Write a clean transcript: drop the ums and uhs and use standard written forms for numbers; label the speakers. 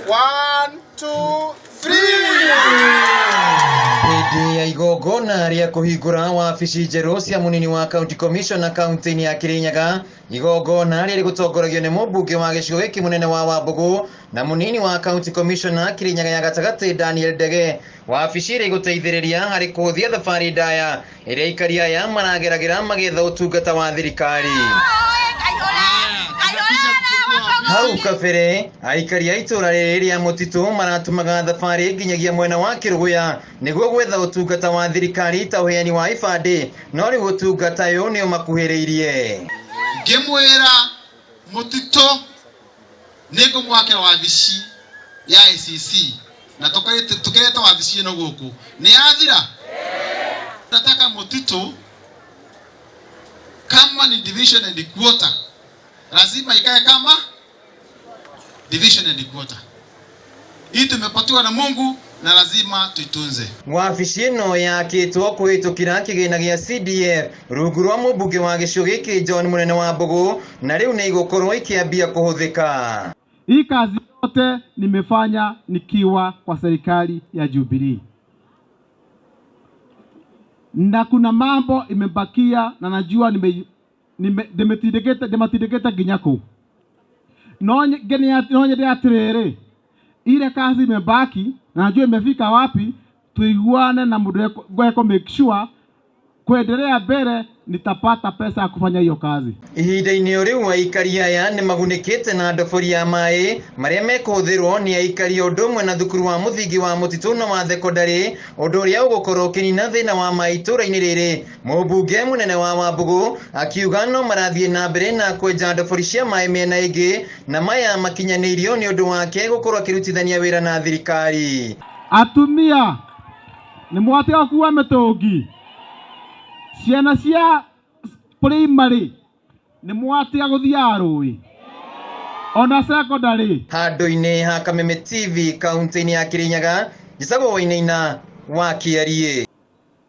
Speaker 1: One, two, three.
Speaker 2: Hĩndĩ ya igongona rĩa kũhingũra wabici njerũ cia mũnini wa county commissioner kaunti-inĩ ya Kirinyaga, igongona rĩarĩ gũtongoragio nĩ mũmbunge wa gĩcigo gĩkĩ mũnene wa Wambugu na mũnini wa county commissioner Kirinyaga ya gatagatĩ Daniel Ndege. Wabici ĩrĩa ĩgũteithĩrĩria harĩ kũhũthia thabarĩ ndaya ĩrĩa aikari aya marageragĩra magĩetha ũtungata wa thirikari. Hau kabere aikari a itũra rĩrĩ rĩa mũtitũ maratumaga thabarĩ nginyagia mwena wa Kĩrũgũya nĩguo gwetha ũtungata wa thirikari ta ũheani wa ibandĩ, no rĩu ũtungata ũyũ nĩ ũmakuhĩrĩirie.
Speaker 1: Ngĩmwĩra mũtitũ nĩ ngũmwakĩra wabici ya ACC na tũkĩrete wabici ĩno gũkũ nĩ yathira. Nataka mũtitũ kama ni division and quarter lazima ikae kama division and quarter. Hii tumepatiwa na Mungu na lazima tuitunze.
Speaker 2: Wabici ĩno yakĩtwo kũhĩtũkĩra kĩgĩna gĩa CDF rungu rwa mũmbunge wa gĩcigo gĩkĩ John Mũnene wa Mbũgũ, na rĩu nĩ igũkorwo ikĩambia kũhũthĩka.
Speaker 3: Hii kazi yote nimefanya nikiwa kwa serikali ya Jubilee, na kuna mambo imebakia na najua nimetindikite nginya kuu, no nyende atiriri, ile kazi imebaki na najua imefika wapi, tuiguane na mundu gweko make sure kuendelea mbele nitapata pesa ya kufanya hiyo kazi.
Speaker 2: Ihinda-inĩ o rĩu aikari aya nĩ magunĩkĩte na ndobori ya maĩ marĩa mekũhũthĩrwo nĩ aikari o ũndũ ũmwe na thukuru wa mũthingi wa mũtitũ na wa thekondarĩ, ũndũ ũrĩa ũgũkorwo ũkĩnina thĩna wa maĩ itũũra-inĩ rĩrĩ. Mũmbunge mũnene wa Wambugu akiuga no marathiĩ na mbere na kwenja ndobori cia maĩ mĩena ĩngĩ, na maya makinyanĩirio nĩ ũndũ wake gũkorwo akĩrutithania wĩra na thirikari.
Speaker 3: Atumia nĩ mwatiga gũkua mĩtũngi, ciana cia primary nĩ mwatiga gũthiaga rũĩ ona secondary.
Speaker 2: Handũ-inĩ ha Kameme TV kaunti-inĩ ya Kirinyaga, njĩtagwo Wainaina wa Kĩariĩ.